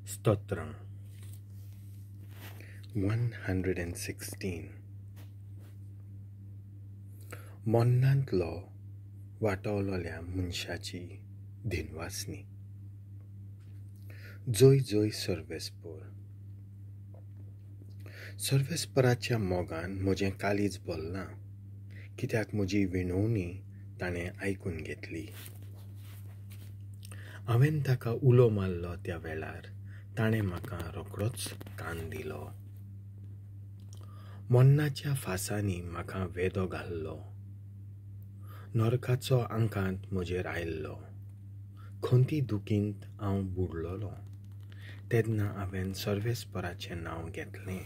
स्तोत्रां. 116. मरणांतलो वाटवलोल्या मनशाची दिनवासनी. जय जय सर्वेस्पर. सर्वेस्पराच्या मोगान म्हजें काळीज भरलां, कित्याक म्हजी विनवणी ताणें आयकून घेतली. हांवें ताका उलो मारलो त्या वेळार ताणें म्हाका रोखडोच कान दिलो. मरणाच्या फासांनी म्हाका वेदो घाल्लो, नरकाचो आंकांत म्हजेर आयिल्लो. खंती दुखींत हांव बुडलोलो तेन्ना हांवें सर्वेस्पराचें नांव घेतलें.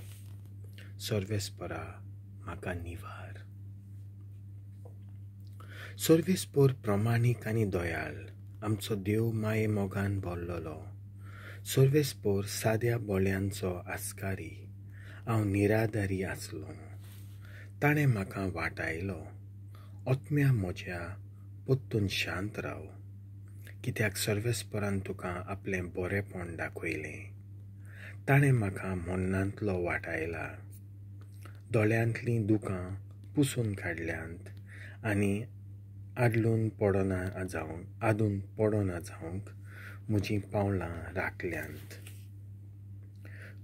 सर्वेस्परा म्हाका निवार. सर्वेस्पर प्रमाणीक आनी दयाळ, आमचो देव माये मोगान भरलेलो. सर्वेस्पर साद्या बोल्यांचो आस्कारी, हांव निराधारी आसलो, ताणें म्हाका वाटायलो. आत्म्या म्हज्या परतून शांत राव, कित्याक सर्वेस्परान तुका आपलें बरेपण दाखयलें. ताणें म्हाका मरणांतलो वाटायला, दोळ्यांतलीं दुकां पुसून काडल्यांत आनी आदलून पडना जावंक म्हजीं पावलां राखल्यांत.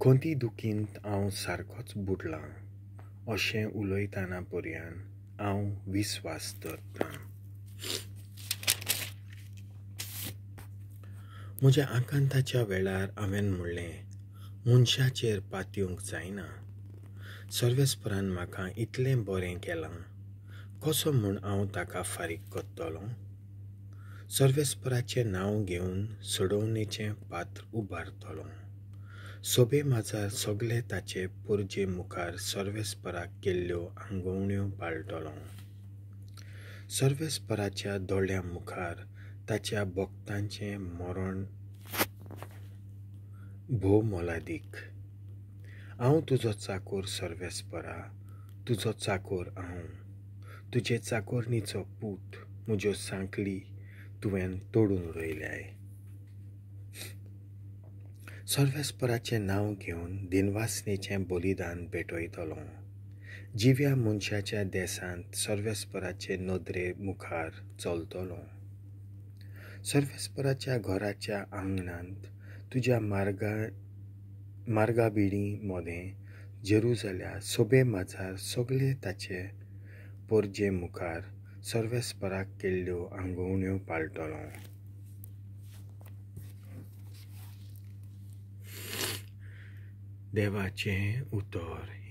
खंती दुखींत हांव सारकोच बुडलां अशें उलयतना पर्यान हांव विस्वास धरतां. म्हज्या आकांताच्या वेळार हांवें म्हणलें, मनशाचेर पातयेवंक जायना. सर्वेस्परान म्हाका इतलें बरें केलां, कसो म्हूण हांव ताका फारीक करतलों? सर्वेस्पराचें नांव घेवन सोडोवणेचें पात्र उबारतलों. सोबे माजार सगळे ताचे पोरजे मुखार सर्वेस्पराक केल्ल्यो आंगवण्यो पाळटलों. सर्वेस्पराच्या दोळ्यां मुखार ताच्या भक्तांचें मरण भोव मोलादीक. हांव तुजो चाकोर सर्वेस्परा, तुजो चाकोर हांव, तुजे चाकोरणीचो पूत. म्हज्यो सांखळी तुवें तोडून उडयल्याय. सर्वेस्पराचें नांव घेवन दिनवासनेचें बलिदान भेटयतलों. जिव्या मनशाच्या देसांत सर्वेस्पराचे नदरे मुखार चलतलों. सर्वेस्पराच्या घराच्या आंगणांत तुज्या मार्गाबिडी मदें जेरुजाल्या सोबे माजार सगळे ताचे पोरजे मुखार सर्वेस्पराक केल्ल्यो आंगवण्यो पाळटलों. देवाचें उतर